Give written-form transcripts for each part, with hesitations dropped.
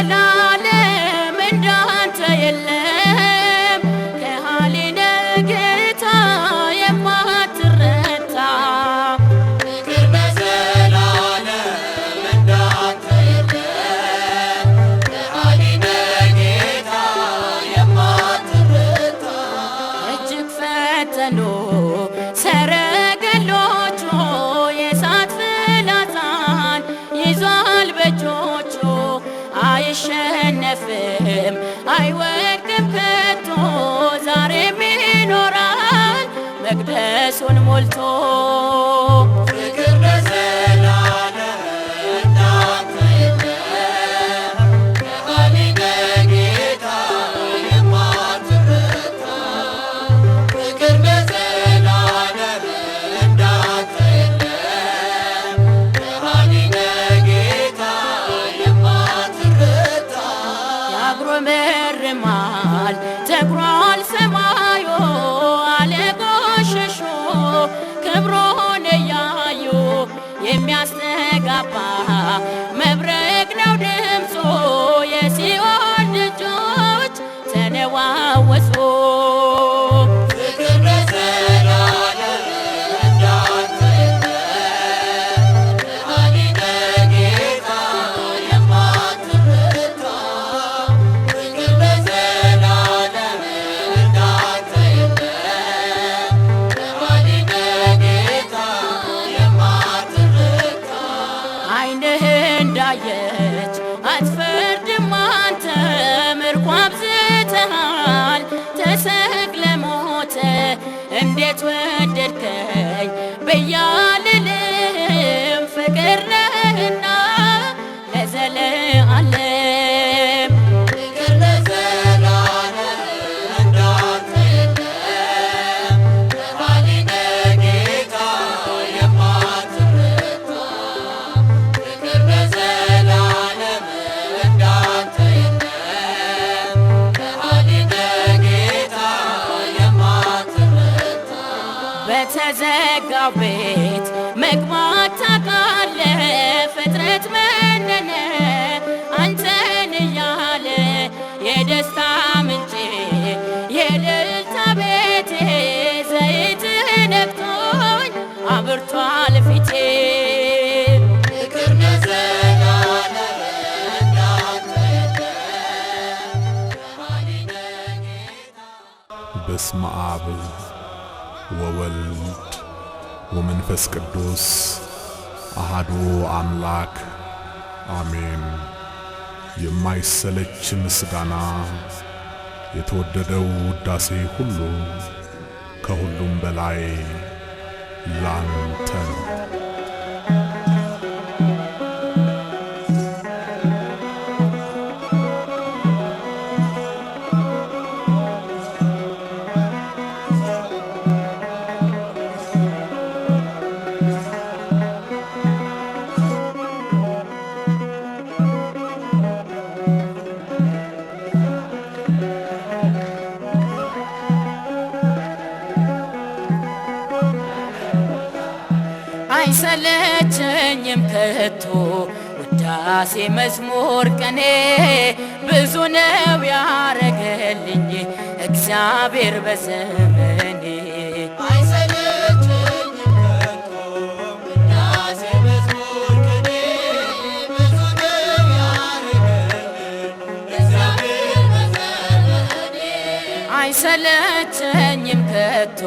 በዘላለም እንዳንተ የለም ከሃሊ ነህ ጌታ የማትረታ ፍቅር ለዘላለም እንዳንተ የለም ከሃሊ ነህ ጌታ የማትረታ እጅግ ፈተኑ ሰረገሎቹ የእሳት ፍላጻን ይዟል በእጆቹ አይሸነፍም አይወድቅም ከቶ ዛሬም ይኖራል መቅደሱን ሞልቶ ፍቅር ለዘላለም እንዳንተ የለም ከሃሊ ነህ ጌታ የማትረታ ፍቅር ለዘላለም እንዳንተ የለም ከሃሊ ነህ ጌታ የማትረታ ያጉረመርማል ተግሯል ሰማዩ አለቆሸሾ ክብሩን እያዩ የሚያስተጋባ መብረቅ ነው ድምፁ የሲኦል ደጆች ተነዋወጹ። ፍቅር ለዘላለም እንዳንተ የለም ከሃሊ ነህ ጌታ የማትረታ ፍቅር ለዘላለም እንዳንተ የለም ከሃሊ ነህ ጌታ የማትረታ ዓይንህ እንዳየች አትፈርድም አንተ ምርኮ አብዝተሃል ተሰቅለ ሞተ እንዴት ወደድከኝ ብያልልህም ፍቅር ነህና ለዘለዓለም ፍቅር ለዘላለም እንዳንተ የለም ከሃሊ ነህ ጌታ የማትረታ ፍቅር ለዘላለም እንዳንተ የለም ከሃሊ ነህ ጌታ የማትረታ በተዘጋው ቤት መግባት ታውቃለህ ፍጥረት መነነ አንተን እያለ የደስታ ምንጭ የእልልታ ቤቴ ዘይት ነክቶኝ አብርቷል ፊቴ ፍቅር ለዘላለም እንዳንተ የለም ከሃሊ ነህ ጌታ በስመ አብ ወወልድ ወመንፈስ ቅዱስ አሃዱ አምላክ አሜን። የማይሰለች ምስጋና የተወደደው ውዳሴ ሁሉ ከሁሉም በላይ ላንተ ነው። አይሰለቸኝም ከቶ ውዳሴ መዝሙር ቅኔ ብዙ ነው ያረገልኝ እግዚአብሔር በዘመኔ አይሰለቸኝም ከቶ ውዳሴ መዝሙር ቅኔ ብዙ ነው ያረገልኝ እግዚአብሔር በዘመኔ አይሰለቸኝም ከቶ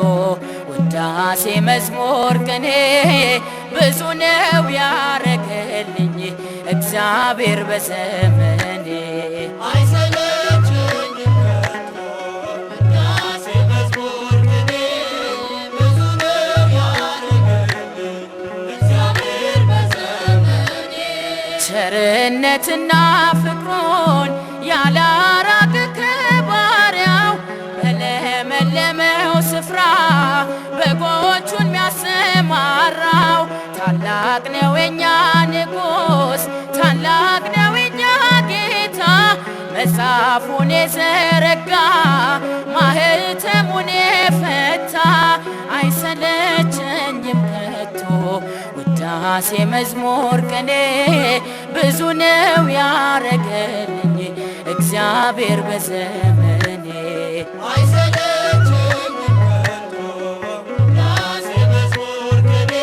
ውዳሴ መዝሙር ቅኔ ብዙ ነው ያረገልኝ እግዚአብሔር በዘመኔ አይሰለቸኝም ከቶ ውዳሴ መዝሙር ቅኔ ብዙ ነው ያረገልኝ እግዚአብሔር በዘመኔ ቸርነትና ፍቅሩን ያላራቅ ከባሪያው በለመለመው ስፍራ በጎቹን ሚያሰማራው ታላቅ ነው የኛ ንጉሥ፣ ታላቅ ነው የኛ ጌታ። መጽሐፉን የዘረጋ ማህተሙን የፈታ አይሰለቸኝም ከቶ ውዳሴ መዝሙር ቅኔ ብዙ ነው ያረገልኝ እግዚአብሔር በዘመኔ። አይሰለቸኝም ከቶ ውዳሴ መዝሙር ቅኔ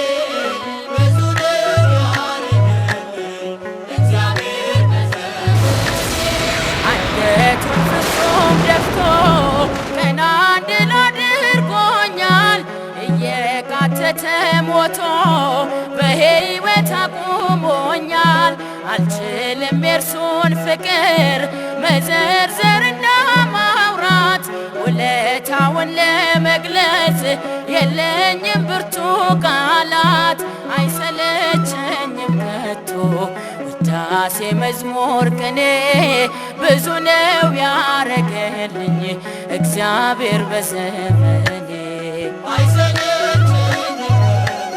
ብዙ ነው ያረገልኝ እግዚአብሔር በዘመኔ። አንገቱን ፍጹም ደፍቶ ቀና እንድል አድርጎኛል። እየቃተተ ሞቶ በሕይወት አቁሞኛል። አልችልም የእርሱን ፍቅር መዘርዘርና ማውራት፣ ውለታውን ለመግለጽ የለኝም ብርቱ ቃላት። አይሰለቸኝም ከቶ ውዳሴ መዝሙር ቅኔ ብዙ ነው ያረገልኝ እግዚአብሔር በዘመኔ። አይሰለቸኝም ከቶ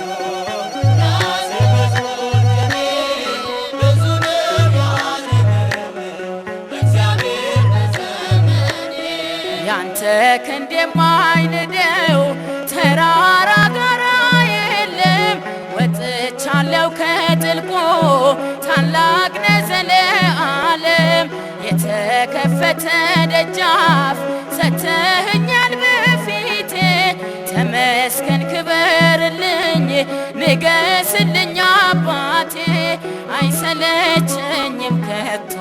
ውዳሴ መዝሙር ቅኔ ብዙ ነው ያረገልኝ እግዚአብሔር በዘመኔ። ያንተ ክንድ የማይንደው ተራራ ጋራ የለም። ወጥቻለሁ ከጥልቁ ታላቅ ነህ ዘለዓለም። የተከፈተ ደጃፍ ሰጥተኸኛል በፊቴ። ተመስገን ክበርልኝ ንገስልኝ አባቴ። አይሰለቸኝም ከቶ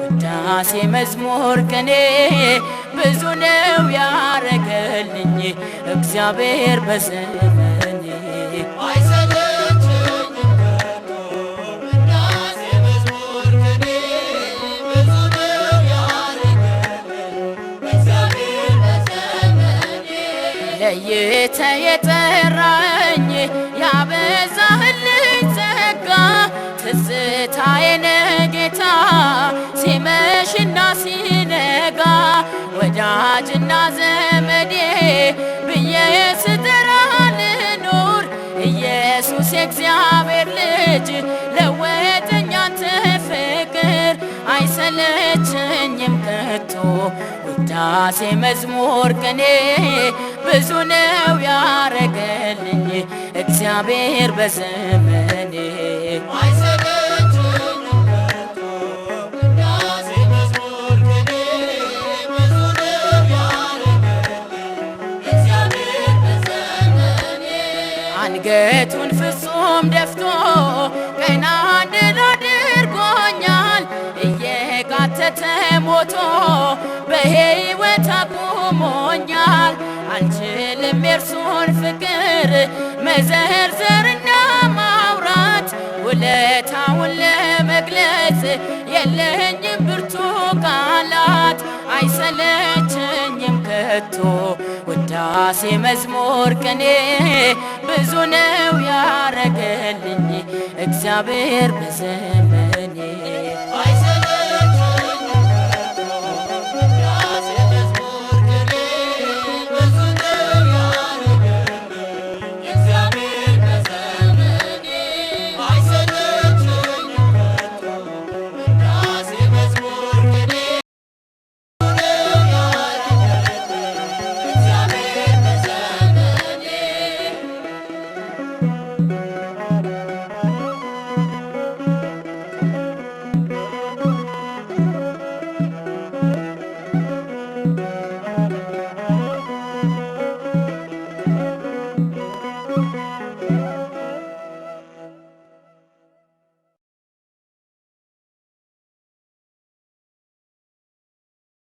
ውዳሴ መዝሙር ቅኔ ብዙ ነው ያረገልኝ እግዚአብሔር በዘመኔ። አይሰለቸኝም ከቶ ውዳሴ መዝሙር ቅኔ ብዙ ነው ያረገልኝ እግዚአብሔር በዘመኔ። ለይተ የጠራኝ ያበዛህልኝ ጸጋ፣ ትዝታዬ ነህ ጌታ ሲመሽና ሲነጋ። ወዳጅና ዘመዴ ብዬ ስጠራ ልኑር፣ ኢየሱስ የእግዚአብሔር ልጅ ለወጠኝ አንተ ፍቅር። አይሰለቸኝም ከቶ ውዳሴ መዝሙር ቅኔ ብዙ ነው ያረገልኝ እግዚአብሔር በዘመኔ። አይሰለቸኝም ከቶ ውዳሴ መዝሙር ቅኔ ብዙ ነው ያረገልኝ እግዚአብሔር በዘመኔ። አንገቱን ፍጹም ደፍቶ ቀና እንድል አድርጎኛል። እየቃተተ ሞቶ በሕይወት አቁሞኛል። አልችልም የእርሱን ፍቅር መዘርዘርና ማውራት፣ ውለታውን ለመግለጽ የለኝም ብርቱ ቃላት። አይሰለቸኝም ከቶ ውዳሴ መዝሙር ቅኔ ብዙ ነው ያረገልኝ እግዚአብሔር በዘመኔ። አይሰለቸኝም